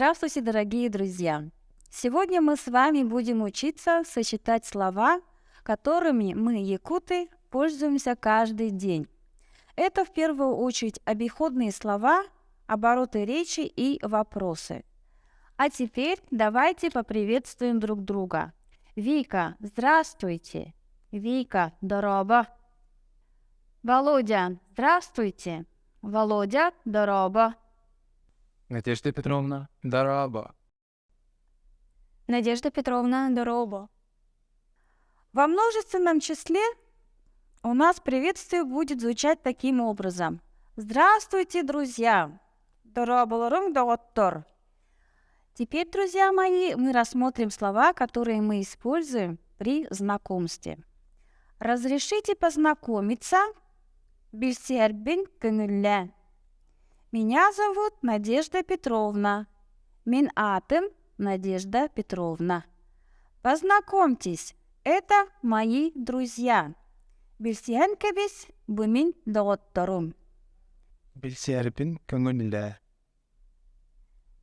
Здравствуйте, дорогие друзья! Сегодня мы с вами будем учиться сочетать слова, которыми мы, якуты, пользуемся каждый день. Это в первую очередь обиходные слова, обороты речи и вопросы. А теперь давайте поприветствуем друг друга. Вика, здравствуйте! Вика, дорообо! Володя, здравствуйте! Володя, дорообо! Надежда Петровна, дорообо. Надежда Петровна, дорообо. Во множественном числе у нас приветствие будет звучать таким образом. Здравствуйте, друзья! Дорооболоруҥ, доҕоттор! Теперь, друзья мои, мы рассмотрим слова, которые мы используем при знакомстве. Разрешите познакомиться? Билсиһэрбин көҥүллээ. Меня зовут Надежда Петровна. Мин аатым Надежда Петровна. Познакомьтесь, это мои друзья. Билсиһэн кэбис, бу мин доҕотторум. Билсиһэрбин көҥүллээ.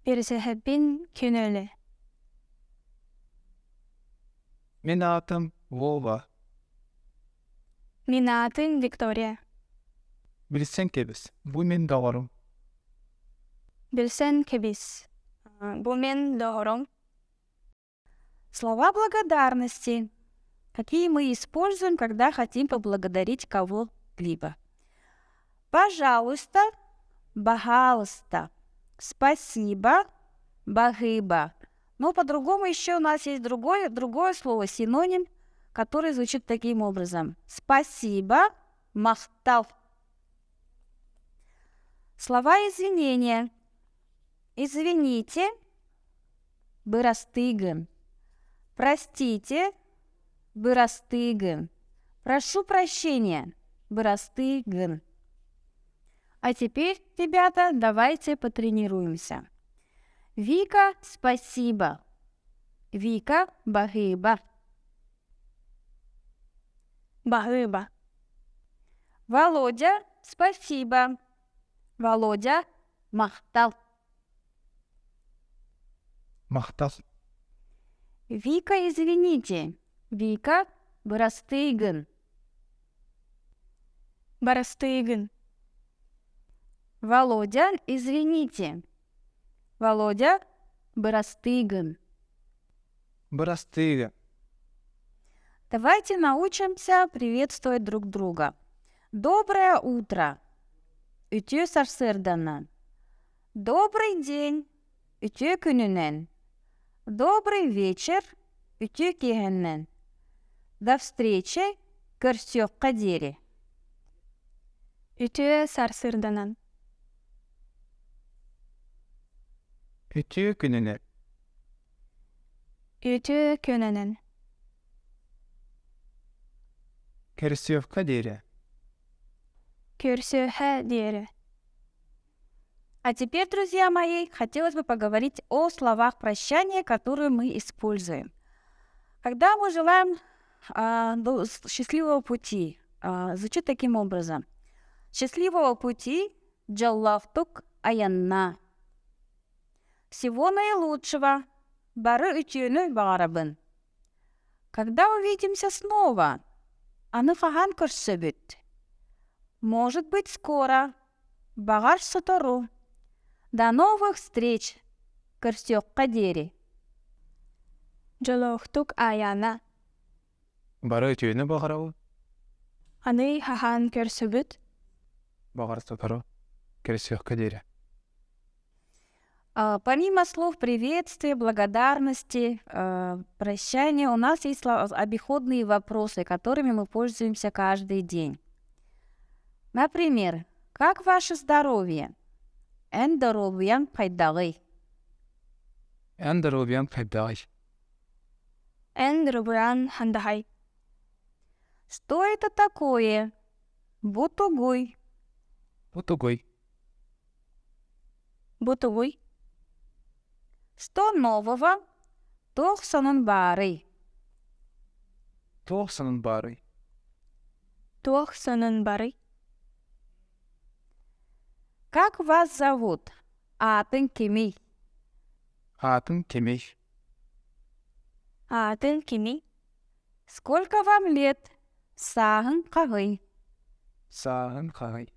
Билсиһэрбин көҥүллээ. Мин аатым Вова. Мин аатым Виктория. Билсэн кэбис, бу мин доҕорум. Билсэн кэбис, бу мин доҕорум. Слова благодарности, какие мы используем, когда хотим поблагодарить кого-либо. Пожалуйста, баһаалыста, спасибо, баһыыба. Но по-другому еще у нас есть другое слово, синоним, который звучит таким образом. Спасибо, махтал. Слова извинения. Извините, бырастыы гын. Простите, бырастыы гын. Прошу прощения, бырастыы гын. А теперь, ребята, давайте потренируемся. Вика, спасибо. Вика, баһыыба. Баһыыба. Володя, спасибо. Володя, махтал. Махтал. Вика, извините. Вика, бырастыы гын. Бырастыы гын. Володя, извините. Володя, бырастыы гын. Бырастыы гын. Давайте научимся приветствовать друг друга. Доброе утро. Үтүө сарсыарданан. Добрый день. Үтүө күнүнэн. Добрый вечер. Үтүө киэһэнэн. До встречи. Көрсүөххэ диэри. Үтүө сарсыарданан. Үтүө күнүнэн. Үтүө күнүнэн. Көрсүөххэ диэри. Көрсүөххэ диэри. А теперь, друзья мои, хотелось бы поговорить о словах прощания, которые мы используем. Когда мы желаем счастливого пути, звучит таким образом. Счастливого пути, дьоллоохтук айаннаа. Всего наилучшего, бары үтүөнү баҕарабын. Когда увидимся снова? Аны хаһан көрсөбүт? Может быть, скоро. Баҕар сотору. До новых встреч! Көрсүөххэ диэри. Дьоллоохтук айаннаа. Бары үтүөнү баҕарабын. Аны хаһан көрсөбүт? Баҕар сотору. Көрсүөххэ диэри. Помимо слов приветствия, благодарности, прощания, у нас есть обиходные вопросы, которыми мы пользуемся каждый день. Например, как ваше здоровье? Эн доруобуйаҥ хайдаҕый. Эн доруобуйаҥ хайдаҕый. Эн доруобуйаҥ хайдаҕый. Что это такое? Бу тугуй. Бу тугуй. Бу тугуй. Что нового? Туох сонун баарый. Туох сонун баарый. Туох сонун баарый. Как вас зовут? Аатыҥ кимий. Аатыҥ кимий? Аатыҥ кимий? Сколько вам лет? Сааһыҥ хаһый? Сааһыҥ хаһый?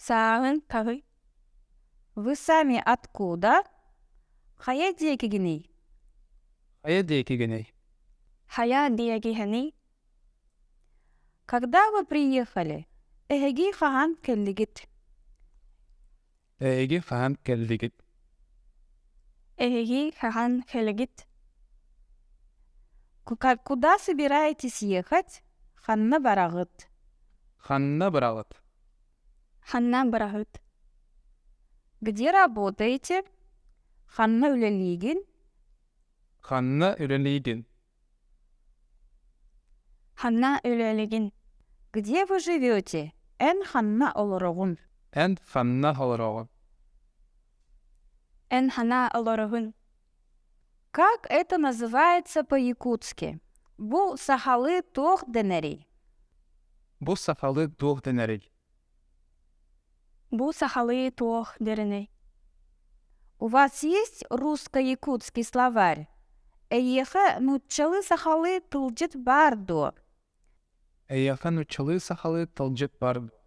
Сааһыҥ хаһый? Вы сами откуда? Хайа диэкигиний? Хайа диэкигиний? Хайа диэкигиний? Когда вы приехали? Эһиги хаһан кэллигит? Эһиги хаһан кэллигит? Эһиги хаһан кэллигит? Куда собираетесь ехать? Ханна бараҕыт? Ханна бараҕыт? Ханна бараҕыт? Где работаете? Ханна үлэлиигин? Ханна үлэлиигин? Ханна үлэлиигин? Где вы живете? Эн ханна олороҕун? Эн ханна олороҕун? Эн ханна олороҕун? Как это называется по-якутски? Бу сахалыы туох дэнэрий? Бу сахалыы туох дэнэрий? Бу сахалыы туох дэнэрий? У вас есть русско-якутский словарь? Эйиэхэ нууччалыы-сахалыы тылдьыт баар дуо? Эйиэхэ нууччалыы-сахалыы тылдьыт баар дуо?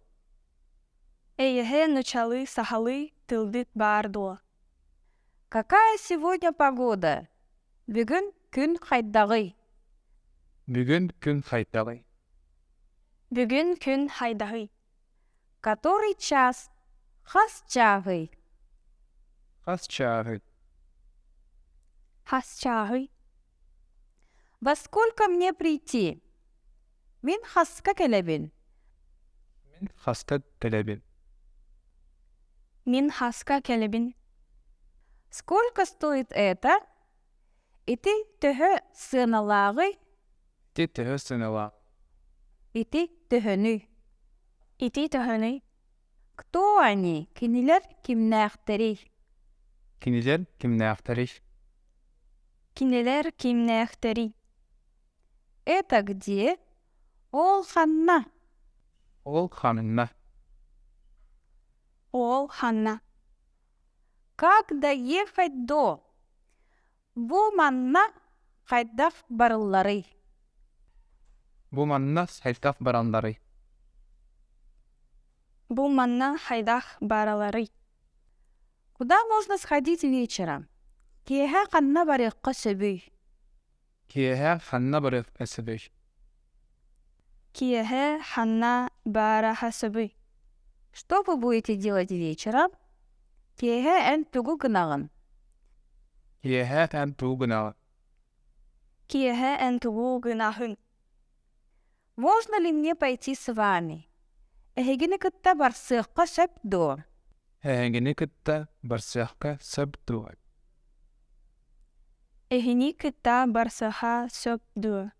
Эйиэхэ нууччалыы-сахалыы тылдьыт баар дуо? Какая сегодня погода? Бүгүн күн хайдаҕый? Бүгүн күн хайдаҕый? Бүгүн күн хайдаҕый? Который час? Хас чааһый? Хас чааһый? Хас чааһый? Во сколько мне прийти? Мин хаска кэлэбин? Мин хаска кэлэбин? Мин хаска кэлэбин? Сколько стоит это? Ити төһө сыаналааҕый? Ити төһө сыаналаах? Ити төһөнүй? Ити төһөнүй? Кто они? Кинилэр кимнээхтэрий? Кинилэр кимнээхтэрий? Кинилэр кимнээхтэрий? Это где? Ол ханна? Ол ханна? Ол ханна? Как доехать до? Бу манна хайдах барылларый? Бу манна хайдах баралларый? Бу манна хайдах баралларый? Куда можно сходить вечером? Киэһэ ханна барыахха сөбүй? Киэһэ ханна барыахха сөбүй? Киэһэ ханна барыахха сөбүй? Что вы будете делать вечером? Киэһэ эн тугу гынаҕын? Киэһэ эн тугу гынаҕын? Киэһэ эн тугу гынаҕын? Можно ли мне пойти с вами? Эһигини кытта барсыахха сөп дуо? Эһигини кытта барсыахха сөп дуо? Эһигини кытта барсыахха сөп дуо?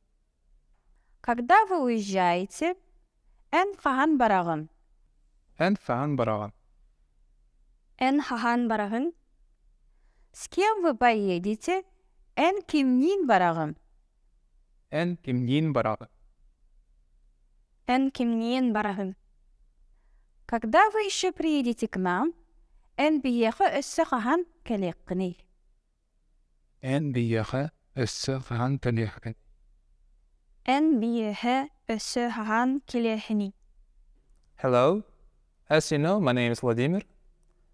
Когда вы уезжаете? Эн хаһан бараҕын? Эн хаһан бараҕын? Эн хаһан бараҕын? С кем вы поедете? Эн кимниин бараҕын? Эн кимниин бараҕын? Эн кимниин бараҕын? Когда вы еще приедете к нам? Эн биһиэхэ өссө хаһан кэлиэххиний? Эн биһиэхэ өссө хаһан кэлиэххиний? Эн биһиэхэ өссө хаһан кэлиэххиний? Hello. As you know, my name is Vladimir.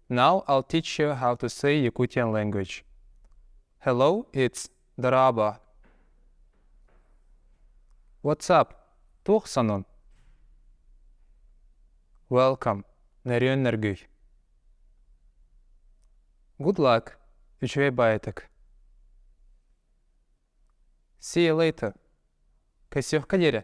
Now I'll teach you how to say Yakutian language. Hello, it's Дорообо. What's up? Туох сонун? Welcome. Нөрүөн нөргүй. Good luck. Үчүгэй баҕайытык. See you later. Көрсүөххэ диэри.